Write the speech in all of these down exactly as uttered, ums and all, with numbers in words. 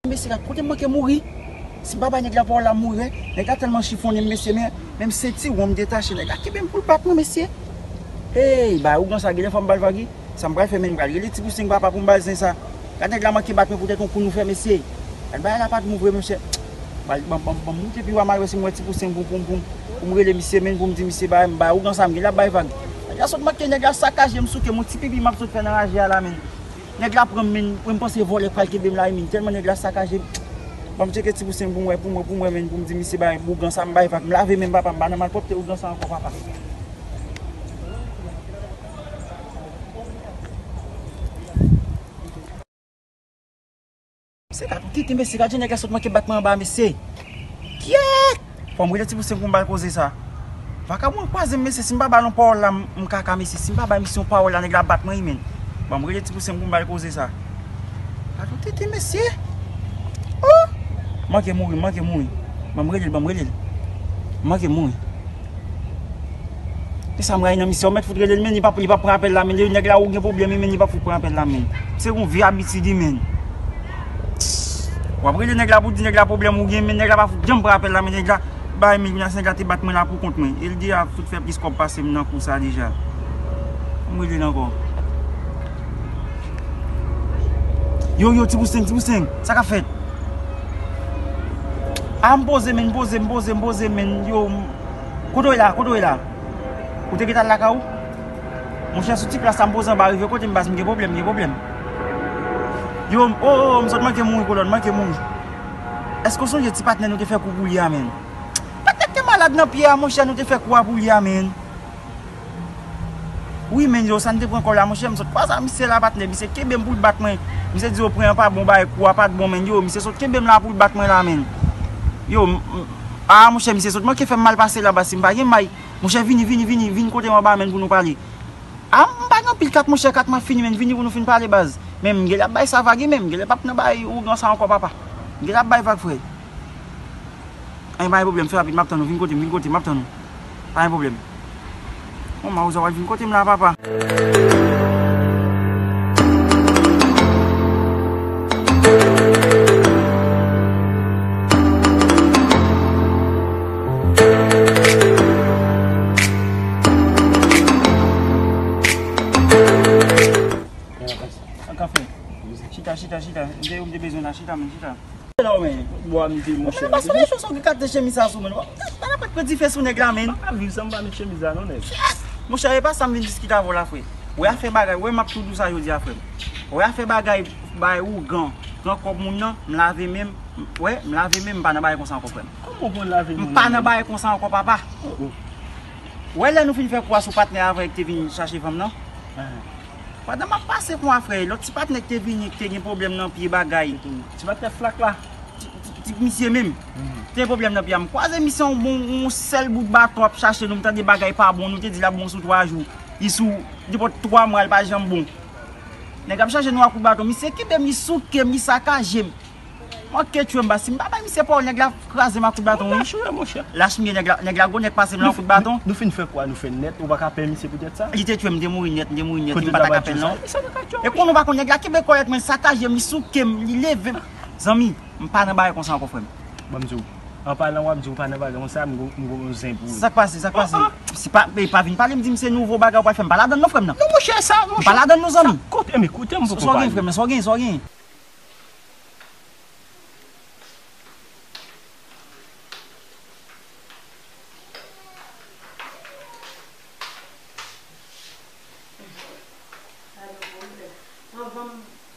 Mesye, gad kote m manke mouri. Si m pa bay nèg la pawòl la, m mouri, wi. Nèg la tèlman chifonnen m, mesye, men, menm sentiwon m detache. Nèg la kenbe m pou l bat mwen, mesye. Hey, ba ougan sa, genlè fò m ba l vag, wi. Sa m pral fè, men, m pral rele Ti Pouseng papa pou m ba l zen sa. Gad nèg la manke bat mwen poutèt yon kou nou fè, mesye. Gad bagay la pa t bon vre, mesye. Ban, ban, ban, ban m moute pi wo, m al wè si m wè Ti Pouseng pou, pou, pou, pou m rele misye, men, pou m di misye ba, ba ougan sa, m genlè ap bay vag. Nèg la sot manke, nèg la sakaje m, souke m, yon ti pipi m ap sot fè nan raje a la, men. Nèg la pran m, men, mwen m panse vòlè k pral kenbe m la, men tèlman nèg la sakaje m. Ban m tcheke Ti Pouseng pou m wè, pou m wè, pou m wè, men, pou m di misye bay ougan sa, m bay vag, m lave men m, papa, m pa nan malpwòpte ougan sa ankò, papa. Mesye, gad yon tenten, mesye, gad jan nèg la sot manke bat mwen anba, mesye. Kyèt! Fò m rele Ti Pouseng pou m ba l koze sa. Vakabon kwaze m, mesye, si m pa ba l yon pawòl la, m, m kaka, mesye. Si m pa bay misye yon pawòl la, nèg la bat mwen, wi, men. Ban m rele Ti Pouseng pou m ba l koze sa. Gad yon tenten, mesye. Oh! Manke mouri, manke mouri. Ban m rele l, ban m rele l. Manke mouri. E sa m rayi nan misye, w mèt fout rele l, men li p ap, li p ap pran apèl la, men li, nèg la ou gen pwoblèm, men li p ap fout pran apèl la, men. Se yon vye abitid, men. W ap rele nèg la pou di nèg la pwoblèm ou gen, men nèg la pa fout janm pran apèl la, men nèg la bay, men kounye a se nèg la te bat mwen la pou kont mwen. E l deja fout fè plis kòb pase m nan kou sa deja. M rele l ankò. Yo, yo, Ti Pouseng, Ti Pouseng, sa k ap fèt? A, m poze, men, m poze, m poze, m poze, men, yo, m, kote w ye la, kote w ye la? Ou te gentan al lakay ou? Monchè, sou ti plas la, m poze anba, rive kote m, baz, m gen pwoblèm, m gen pwoblèm. Yo, m, o, o, o, m sot manke mouri, kolòn, manke mouri. Èske w sonje ti patnè nou te fè kou pou li a, men? Patnè k te malad nan pye a, monchè, nou te fè kou a pou li a, men. Wi, men, yo, sa n te pran kò la, monchè, m sot kwaze a misye la, patnè, misye kenbe m pou l bat mwen. Misye di yo pran an pa bon, bagay kou a pa t bon, men, yo, misye sot kenbe m la pou l bat mwen la, men. Yo, m, m, a, monchè, misye sot manke fè m mal pase la, baz, si m pa gen may. Monchè, vini, vini, vini, vin kote m anba, men, pou nou pale. A, m pa gen anpil kat, monchè, kat m ap fini, men, vini pou nou fin pale, baz. Men, m genlè ap bay sa vag, men, m genlè p ap nan bay ougan sa ankò, papa. M genlè ap bay vag, frè. Anyen, pa gen pwoblèm, fè rapid, m ap tann ou, vin kote m, vin kote m, m ap tann ou. Pa gen pwoblèm. Bon, Mawozo a pral vin kote m la, papa. An kafe. Chita, chita, chita. M te, m te bezwen la, chita, men, chita. Non, men, bwa m di, monchè. Monchè, pa sou rezo sosyo ki kate chemiz sa sou mwen. Wap, ta la pa pran dife sou nèg la, men. M pa ka viv san m pa met chemiz la, non, nèg. Monchè, e pa sa m vin diskite avè w la, frè. Wè afè bagay, wè m ap tou dou sa jodi a, frè m. Wè afè bagay, bay ougan, pran kòb moun nan, m lave men m, wè, m lave men m, m pa nan bagay konsa ankò, frè m. Kòman w pran lave men w? M pa nan bagay konsa ankò, papa. Oh, oh. Wè lè nou fin fè kou a sou patnè avè k te vin chache fanm nan? Ahan. Pandan m ap pase kon a frè, lòt ti patnè ki te vini, ki te gen pwoblèm nan pye bagay. Ti patnè flak la. Ti, ti, ti misye menm. Mhm. Te gen pwoblèm nan pye a. M kwaze misye yon bon, yon sèl bout baton ap chache nou, m tande bagay pa bon, nou te di l ap bon sou twa jou. Li sou nenpòt twa mwa, l pa janm bon. Nèg ap chache nou a kout baton. Misye kenbe m, li souke m, li sakaje m. Manke tchwe m, baz, si m pa bay misye pawòl, nèg la kraze m a kout baton, wi. Lach, wi, monchè. Lach m ye, nèg la, nèg la gwo nèg pase m la a kout baton. Nou, nou fin fè kou a, nou fè nèt, ou pa ka pè misye poutèt sa? Li te tchwe m, m te mouri nèt, m te mouri nèt, wi, m pa ta ka pè l, non. E konnen w pa konn nèg la kenbe kòlèt mwen, sakaje m, li souke m, li leve m. Zanmi, m pa nan bagay konsa ankò, frè m. Ban m di w, an palan w ap di w pa nan bagay konsa, m gon, m gon zen pou ou. Sa k pase, sa k pase? Si pa, e pa vin pale m di m se nouvo bagay w pral fè, m pa ladann non, frè m, nan. Non, monchè, sa, monchè. M pa ladann non, zanmi. Koute, men koute m poko pale. Sa w gen, frè m, sa w gen, sa w gen?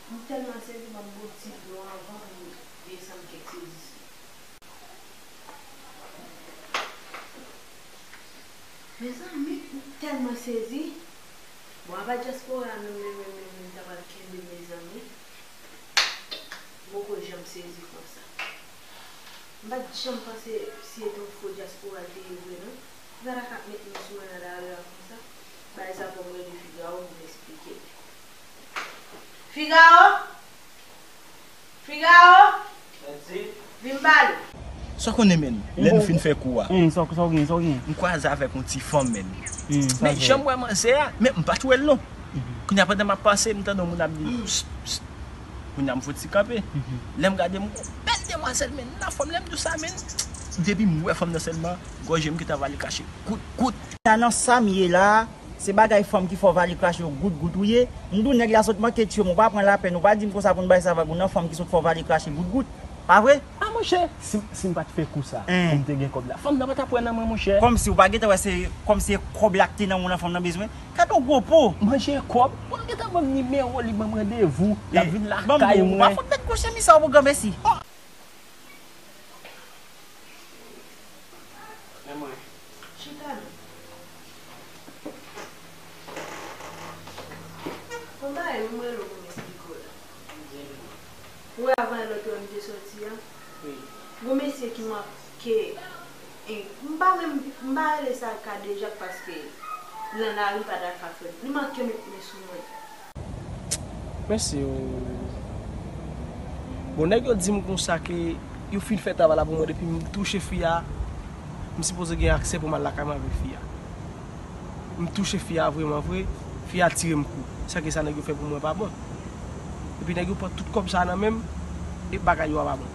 M tèlman sezi, ban m bwè ti dlo anvan pou m desann kèk sezi sa. Mezanmi, m tèlman sezi. Bon, apa dyaspora menm, menm, menm, menm, menm ta pral kenbe, mezanmi. M poko janm sezi konsa. M pa t janm panse si se te yon fo dyaspora l te ye vre, non. Gad a k ap met men sou mwen nan lari a konsa. Bagay sa fò m rele Figaro pou m esplike l. Figaro! Figaro! Vin pale. Sa w konnen, menn, lè n fin fè kou a, hmm, sa w, sa w gen, sa w gen? M kwaze avèk yon ti fanm, menn. Hmm, sa men jan m wè manzè a, men m pa t wè l non. Mhm. Kounye a, pandan m ap pase, m tande yon moun ap di, pst, pst. Kounye a, m fouti kanpe. Mhm. Lè m gade, m wè yon bèl demwazèl, menn, anfòm, lè m di w sa, menn, depi m wè fanm nan sèlman, gòje m gentan vale krache gout, gout. Sa nan sa m ye la, se bagay fanm ki fè w vale krache yo gout, gout ou ye. M di w nèg la sot manke tchye m, ou pa pran lapèn, ou pa di m konsa pou n bay sa vag, ou nan fanm ki sot fè w vale krache gout, gout. Pa vre? A monchè, si, si m pa t fè kou sa, pou m te gen kòb la, fanm nan pa t ap wè nan mwen, monchè. Kòmsi ou pa gentan wè se, kòmsi se kòb la k te nan men w nan fanm nan bezwen? Gade yon gwo po. Manje kòb, pou l gentan ban m nimewo li, ban m randevou, l ap vin lakay mwen. Ou pa fout met kou sou mi sa, ou pou granmesi. Men mwen. Chita non. Konbyen moun mwen lou pou m esplike w la? Ou wè avan lòt wè m te sòti a? Wi. Gon mesye ki manke, e, m pa menm, m pa rele sa kadejak paske nan lari m pa ta ka fè l. Li manke met men sou mwen. Mèsi, o. Bon, nèg yo di m konsa ke yo fin fè travay la pou mwen, depi m touche fi a, m sipoze gen aksè pou m al lakay mwen avèk fi a. M touche fi a vrèman vre, fi a tire m kou. Sa ke sa nèg yo fè pou mwen pa bon. Epi nèg yo pran tout kòb sa nan men m, e bagay yo a pa bon.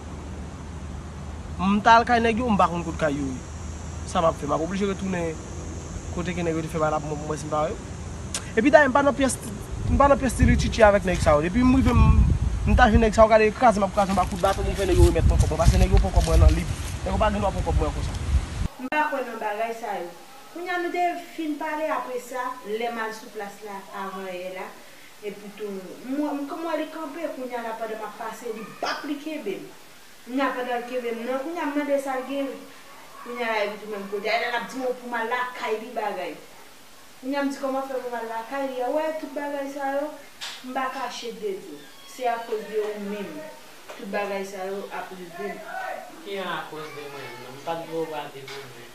M t al kay nèg yo, m pa konn kot kay yo ye. Sa m ap fè? M ap oblije retounen kote ke nèg yo te fè bagay la pou mwen, pou mwen si m pa wè yo. Epi dayè, m pa nan pyès, m pa nan pyès ti ritchitchi avèk nèg sa yo. Depi m rive, m, m ta jwenn nèg sa yo, gade kraze m ap kraze anba kout baton pou m fè nèg yo remèt mwen kòb mwen. Paske nèg yo pran kòb mwen nan lib. Nèg yo pa gen dwa pran kòb mwen konsa. M pa kwè nan bagay sa yo. Kounye a nou te fin pale, apre sa, lè m al sou plas la avan yè la, epi tou, m wè, m, m wè li kanpe, kounye a la pandan m ap pase, li bap li kenbe m. Kounye a pandan l kenbe m nan, kounye a m mande sa l gen. Kounye a la epi tou menm kote a, epi l ap di m pou m al lakay li bagay. Kounye a m di kòman fè pou m al lakay li a, wè tout bagay sa yo, m pa kache de di w. Se akoz de ou menm, tout bagay sa yo ap rive m. Ki jan akoz de mwen menm? M pa t vle w pral di pou mwen.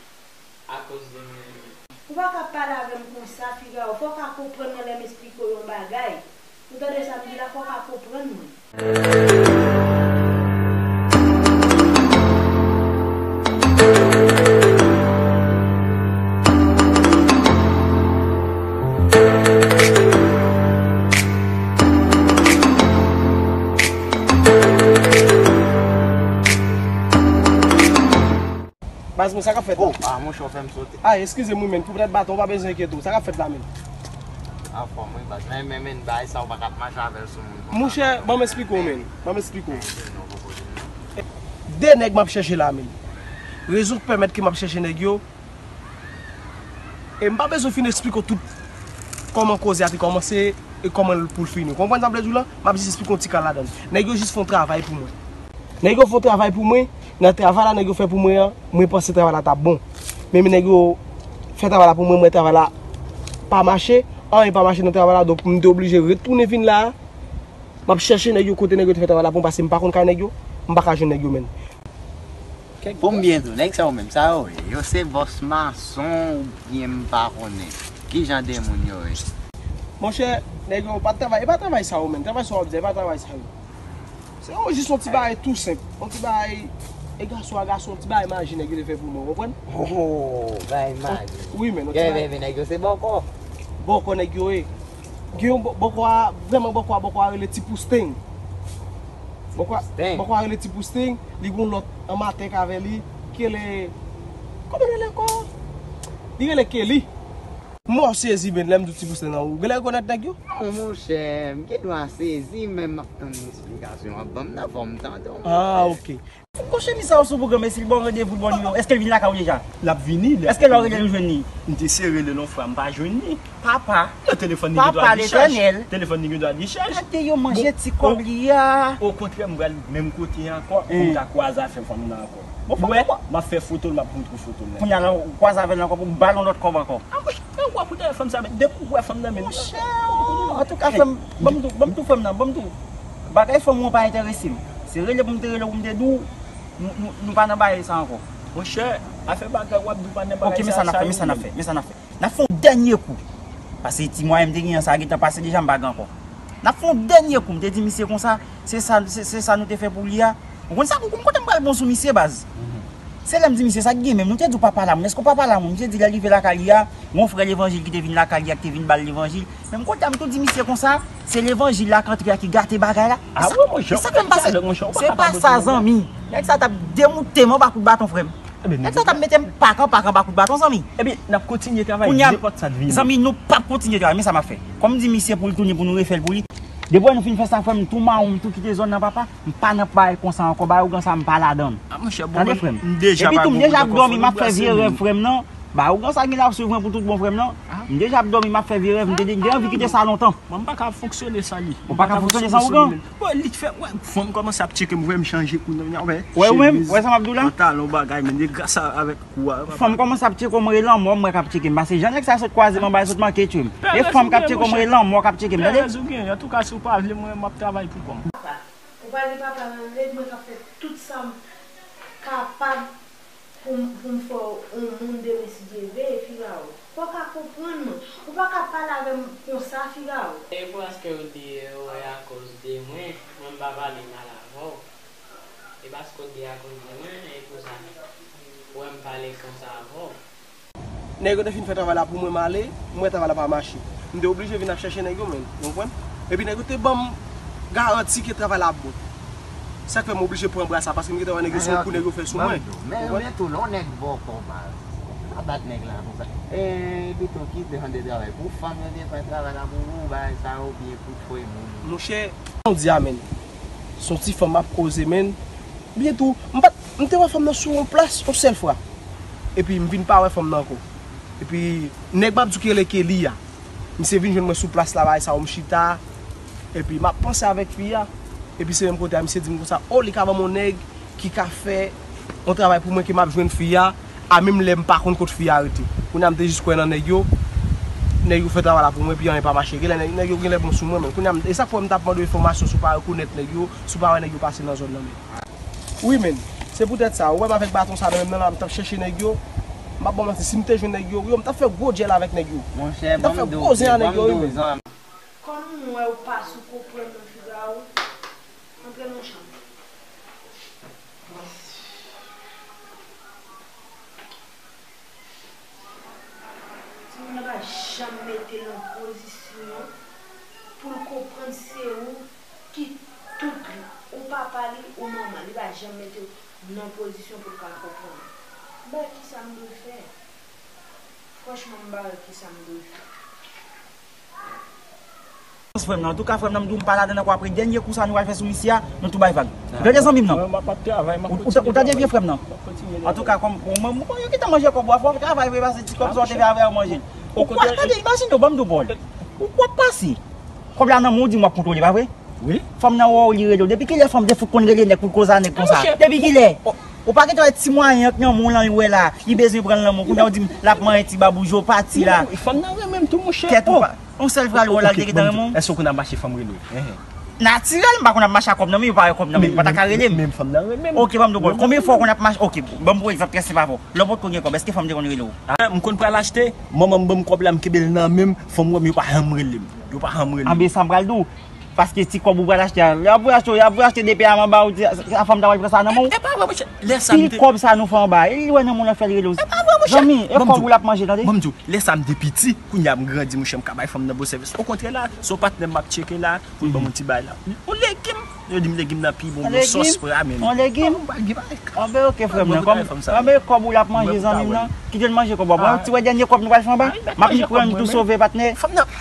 Akoz de mwen menm. Ou pa ka pale avè m konsa, Figaro. Fò w ka konprann mwen lè m esplike w yon bagay. Ou tande sa m di la, fò w ka konprann mwen. Baz mwen, sa k ap fèt la? Oh, ah, monchè, w fè m sote. Ah, eskize m wi, menn, pou petèt baton, ou pa bezwen enkyete w. Sa k ap fèt la, menn? Anfòm wi, baz. Men, men, men, bagay sa, ou pa ka ap mache avè l sou moun konsa. Monchè, ban m esplike w, menn. Ban m esplike w. De nèg m ap chèche la, menn. Rezon k pèmèt ke m ap chèche nèg yo, e m pa bezwen fin esplike w tout kòman koze a te kòmanse e kòman l pou l fini. Ou konprann sa m vle di w la? M ap jis esplike w yon ti kal ladan l. Nèg yo jis fè yon travay pou mwen. Nèg yo fè yon travay pou mwen. Nan travay la nèg yo fè pou mwen an, mwen panse travay la t ap bon. Men, men nèg yo fè travay la pou mwen, mwen travay la pa mache. Anyen pa mache nan travay la, donk m te oblije retounen vin la a. M ap chèche nèg yo kote nèg yo te fè travay la pou mwen, paske m pa konn kay nèg yo, m pa ka jwenn nèg yo, menn. Pou m byen di w, nèg sa yo menm, sa yo ye? Yo se bòs mason oubyen m pa konnen? Ki jan de moun yo ye? Monchè, nèg yo pa t travay, e pa travay sa yo menm, travay sa w ap di a, e pa travay sa yo. Se yon, jis yon ti bagay tou senp, yon ti bagay, e gason a gason, yon ti bagay maji nèg yo te fè pou mwen, w konprann? Oh, bagay maji. Wi, menn, yon ti bagay. Gen, men, men nèg yo se bòkò. Bòkò nèg yo ye. Gen yon bò-, bòkò a, vrèman bòkò a, bòkò a rele Ti Pousteng. Bòkò a, Pousteng. Bòkò a rele Ti Pousteng, li gon lòt an maten k avè li, ki rele, kòman l rele ankò? Li rele Kelly. Mò sezi, men lè m di w ti bouslè nan ou, ou genlè rekonèt nèg yo? Non, monchè, m gen dwa sezi, men m ap tann esplikasyon w ap ban m nan, fò m tande w. Ah, ok. Bon, chemiz sa yo sou pou granmesi, l ba w randevou, l ba w nimewo. Èske l vin lakay ou deja? L ap vini. Èske lè w rele l ou jwenn li? M te eseye rele l yon fwa, m pa jwenn li. Papa. Nan telefòn li gen dwa dechaj. Papa Letènèl. Telefòn li gen dwa dechaj. Gade yo manje ti kòb li a. Okontrè, m pral menm kote ankò pou m ka kwaze avè fanm nan ankò. Bon, fanm nan, m ap fè foto l, m ap montre w foto l. Kounye a la, ou kwaze avè l ankò pou m ba l yon lòt kòb ankò. Ah, monchè, men w ap wè fanm sa, men depi w wè fanm nan, men monchè, antouka, frè m, ban m tou, ban m tou, frè m nan, ban m tou. Bagay fanm ou an pa enterese m. Se rele pou m te rele w, pou m te di w, nou, nou, nou pa nan bagay sa ankò. Monchè, afè bagay w ap di w pa nan bagay sa. Ok, men sa n ap fè, men sa n ap fè, men sa n ap fè. N ap fè yon dènye kou. Paske ti mwayen m te genyen sa gentan pase deja, m pa gen ankò. N ap fè yon dènye kou. M te di misye konsa, se sa, se, se sa nou te fè pou li a. Ou konn sa, ou konn kote m pral bon sou misye, baz. Se lè m di misye sa k gen menm, nou te di w papa lamoun. Èske w papa lamoun? Misye di lè l rive lakay li a, gon frè levanjil ki te vin lakay li a, ki te vin ba l levanjil. Menm kote a, m tou di misye konsa, se levanjil la k antre a ki gate bagay la. Ah wi, monchè, se sa k fè m pase. Se pa sa, zanmi. Nèg sa t ap demoute m anba kout baton, frè m. Nèg sa t ap mete m pak an pak anba kout baton, zanmi. Ebyen, n ap kontinye travay, nenpòt sa t vini. Zanmi, nou p ap kontinye travay, men sa m ap fè. Kòm m di misye pou l tounen pou nou refè l pou li. Depi nou fin fè sa, frè m, tou mawon, m tou kite zòn nan, papa. M pa nan bagay konsa ankò, bagay ougan sa, m pa ladan l. Ah, monchè, bon, tande, frè m. Epi tou, m deja ap dòmi, m ap fè vye rèv, frè m nan. Bagay ougan sa gen la ap swiv mwen pou tout bon, frè m nan. M deja ap dòmi, m ap fè vye rèv, m te, m te anvi kite sa lontan. Mwen, m pa ka fonksyone san li. Ou pa ka fonksyone san ougan? Bon, li t fè, wè, fanm kòmanse ap tcheke m, wè m chanje kounye a, wè. Wè ou menm, wè sa m ap di w la? Pantalon, bagay, men e gras a, avèk kou a. Fanm kòmanse ap tcheke w, m rele lanmò, m wè k ap tcheke m. Paske jan nèg sa sot kwaze m anba, sot manke tchwe m. E fanm k ap tcheke w, m rele lanmò k ap tcheke m, tande? Antouka, si w pa vle mwen, m ap travay pou kò m. Papa, ou pa di papa nan led mwen k ap fè tout sa m kapab pou m, pou m fè w yon moun demen si Dye vle, Firawo. Fò w ka konprann mwen. Ou pa ka pale avè m konsa, Firawo. E pou paske w di, e, w wè akoz de mwen, mwen m pa pale mal avè w. E paske w di akoz de mwen, e pou sa, w wè m pale konsa avè w. Nèg yo te fin fè travay la pou mwen, m ale, m wè travay la pa mache. M te oblije vin ap chèche nèg yo, men, ou konprann? Epi nèg yo te ban m garanti ke travay la ap bon. Sa k fè m oblije pran bra sa, paske m gentan wè nèg yo se yon kou nèg yo fè sou mwen. Men, men tou, lè yon nèg ba w kòb, pa bat nèg la konsa. E, pito kite l de travay. Pou fanm yo te fè travay la pou ou, bagay sa yo byen pou fè moun. Monchè, yon di amèn. Se yon ti fanm m ap koze, men. Byen tou, m pa t, m te wè fanm nan sou yon plas yon sèl fwa. Epi m vin pa wè fanm nan ankò. Epi nèg m ap di w ki rele Kelly a. Misye vin jwenn mwen sou plas la, bagay sa yo, m chita. Epi m ap panse avèk fi a. Epi se menm kote a, misye di m konsa, o, li ka ban m yon nèg ki ka fè yon travay pou mwen, ke m ap jwenn fi a, a menm lè m pa konn kot fi a rete. Kounye a m te jis kwè nan nèg yo. Nèg yo fè travay la pou mwen, epi anyen pa mache. Genlè nèg, nèg yo genlè bon sou mwen, men kounye a m, e sa k fè m t ap mande w enfòmasyon si w pa rekonèt nèg yo, si w pa wè nèg yo pase nan zòn nan, men. Wi, men. Se poutèt sa, ou wè m avèk baton sa nan men m nan la, m t ap chèche nèg yo. M p ap ba w manti, si m te jwenn nèg yo, yo, m t ap fè gwo djèl avèk nèg yo. Monchè, m t ap fè gwo zen ak nèg yo, wi, men. Kòm m wè ou pa sou konprann mwen, Firawo, antre nan chanm. Timoun nan pa janm mete l nan pozisyon pou l konprann se ou ki tout li. Ou papa li, ou manman li, pa janm mete w nan pozisyon pou l ka konprann. M pa wè kisa m dwe fè. Franchman, m pa wè kisa m dwe fè. Frè m nan, antouka, frè m nan, m di w m pa ladan l ankò, apre dènye kou sa nou pral fè sou misye a, nou tou bay vag. Vre zanmi m nan. Ou tande byen, frè m nan? Antouka, kòm mwen, mwen, yo gentan manje kòb ou a, fò w travay vre, pase ti kòb sa w te fè avè yo manje l. Ou kwè, tande, imajine w, ban m di w, Paul. Ou kwè w ap pase? Kòb la nan men w, di m w ap kontwole, pa vre? Wi. Fanm nan wè w, li rele w. Depi kilè fanm te fout konn rele nèg pou l koze a nèg konsa? Depi kilè? Ou pa gentan wè ti mwayen an k nan men w lan, li wè la, li bezwen pran l nan men w. Kounye a w di m l ap manyen ti baboujo, pati la. Fanm nan renmen m tou, monchè. Tèt ou pa. Yon sèl fwa l wè w la, l te gentan renmen w. Èske w konn ap mache fanm rele w? Natirèl, m pa konn ap mache ak kòb nan men, yo pa wè kòb nan men, yo pa ta ka rele m. Men fanm nan renmen m. Ok, ban m di w, Paul, konbyen fwa w konn ap mache? Ok, ban m pran egzanp trè senp avè w. Lè w potko gen kòb, èske fanm te konn rele w? M konn pral achte, manman m ban m kòb la, m kenbe l nan men m, fanm wè m, yo pa janm rele m. Yo pa janm rele m. Anben, sa m pral di w. Paske ti kòb ou pral achte a, y ap voye achte, y ap voye achte depi a manba ou di, a fanm ta pral pran sa nan men w. E pa vre, monchè. Lè sa m te. Pil kòb sa nou fè anba, e li wè nan men w l ap fè l rele w. E pa vre, Zanmi, e kòb ou l ap manje, tande? Ban m di w, lè sa m te piti, kounye a m grandi, monchè, m ka bay fanm nan bon sèvis. Okontrè la, se yon patnè m ap tcheke la, pou l ban m yon ti bagay la. Yon legim, yo di m legim nan pi bon, yon sòs pran menm. Yon legim? Anben, ok, frè m nan. Anben, kòb ou l ap manje, zanmi m nan. Kite l manje kòb ou a. Mwen, ti wè dènye kòb nou pral fè anba. M ap pran m tou sove, patnè. Fanm nan,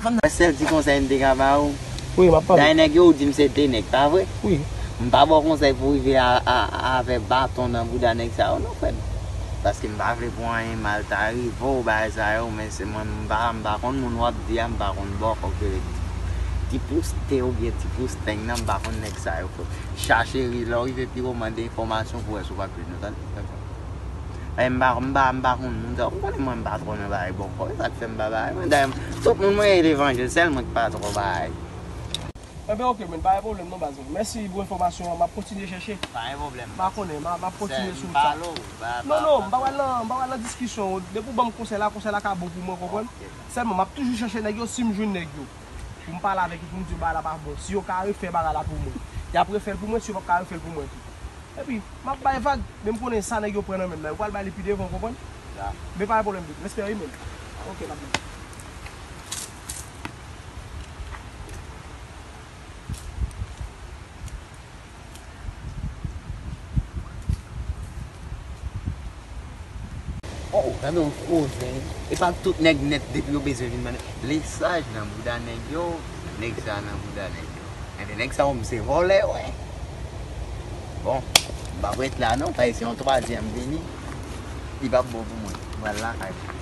fanm nan. Sèl ti konsèy m te ka ba ou. Wi, m ap pale. Dayè nèg yo, ou di m se te nèg, pa vre? Wi. M pa ba w konsèy pou w rive a, a, a fè baton nan bouda nèg sa yo non, frè m. Paske m pa vle pou anyen mal ta rive w, bagay sa yo, men se mwen, m pa, m pa konn moun w ap di a, m pa konn bòkò ki rele ti, ti pous te oubyen ti pous teng nan, m pa konn nèg sa yo, frè m. Chache, ri, lè w rive pi wo, mande enfòmasyon pou w wè si w p ap jwenn yo, tande, frè m. E m pa, m pa, m pa konn moun sa yo. Ou konnen mwen, m pa twò nan bagay bòkò. E sa k fè m pa bagay. Mwen, dayè, tout moun mwen ye levanjil, sèl mwen ki pa twò bagay. Enben, ok, men pa gen pwoblèm non, baz. Mèsi pou enfòmasyon an. M ap kontinye chèche. Pa gen pwoblèm. M pa konnen, m a, m ap kontinye sou wout sa. Non, non, m pa pral nan, m pa pral nan diskisyon. Depi w ban m konsèy la, konsèy la ka bon pou mwen, konprann? Sèlman, m ap toujou chèche nèg yo, si m jwenn nèg yo. Pou m pale avèk yo, pou m di yo bagay la pa bon. Si yo ka refè bagay la pou mwen, y ap refè l pou mwen, si yo p ap ka refè l pou mwen tou. Epi, m ap bay vag, men m konnen sa nèg yo pran nan men m nan, yo pral bay li pi devan, w konprann? Men pa gen pwoblèm, respè wi, men. Ok, n ap di. Oh, gade yon koze. E pa tout nèg nèt depi yo bezwen vin mande. Lesaj nan bouda nèg yo, nèg sa nan bouda nèg yo. Enben nèg sa yo, m se vòlè, wè. Bon, m p ap ret la non, paske se yon twazyèm vini. Li p ap bon pou mwen. M pral lakay mwen.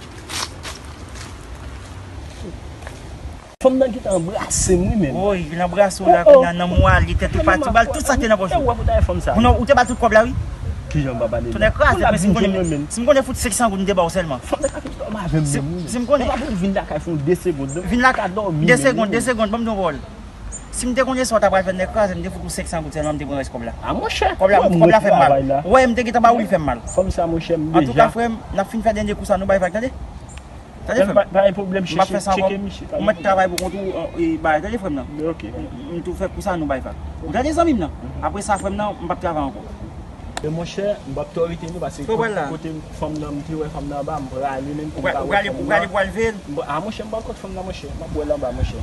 Fanm nan gentan anbrase m wi menm. Woy, li anbrase w la, kounye a nan mwa li, tèt li pati, ou ba l tout sa k te nan pòch ou. Ou te ba l tout kòb la wi. Kijan m pa ba l? Tonnè kraze, men si m konnen, si m konnen fout senk san goud m te ba w sèlman. Fanm nan ka fè tòm avè m menm wi. Si m konnen. Epa pou l vin lakay fè yon de segonn non. Vin lakay, de segonn, de segonn, ban m di yon pawòl. Si m te konnen sa w ta pral fè, tonnè kraze, m te fout ou senk san goud sèlman, m te pran rès kòb la. A monchè, kòb la, kòb la fè m mal. Ou wè, m te gentan ba ou, li fè m mal. Fanm sa monchè, m deja. Antouka frè m, n ap fin fè dènye kou sa, nou bay vag, tande? Tande frè m. Pa gen pwoblèm, chèche, tcheke misye. Ou mèt travay pou kont ou, e, bay, tande frè m nan. Ok. M tou fè kou sa, nou bay vag. Ou tande zanmi m nan? Apre sa, frè m nan, m p ap travay ankò. Men monchè, m p ap twò rete non, paske kote fanm nan, m te wè fanm nan anba, m prale menm pou m ka wè fanm nan. Ou prale pou w al veye l? A monchè, m pral kot fanm nan, monchè. M ap wè l anba, monchè.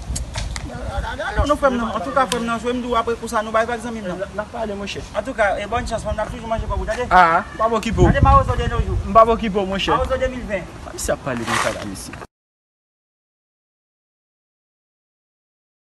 Alò non, frè m nan. Antouka, frè m nan, jwe m di w apre kou sa, nou bay vag zanmi m nan. N ap pale, monchè. Antouka, e bòn chans, frè m nan, n ap toujou manje kòb ou, tande? A, m p ap okipe w. Tande, mawozo de nos jours. M p ap okipe w, monchè. Mawozo de mil ven. Misye ap pale konsa la, mesye.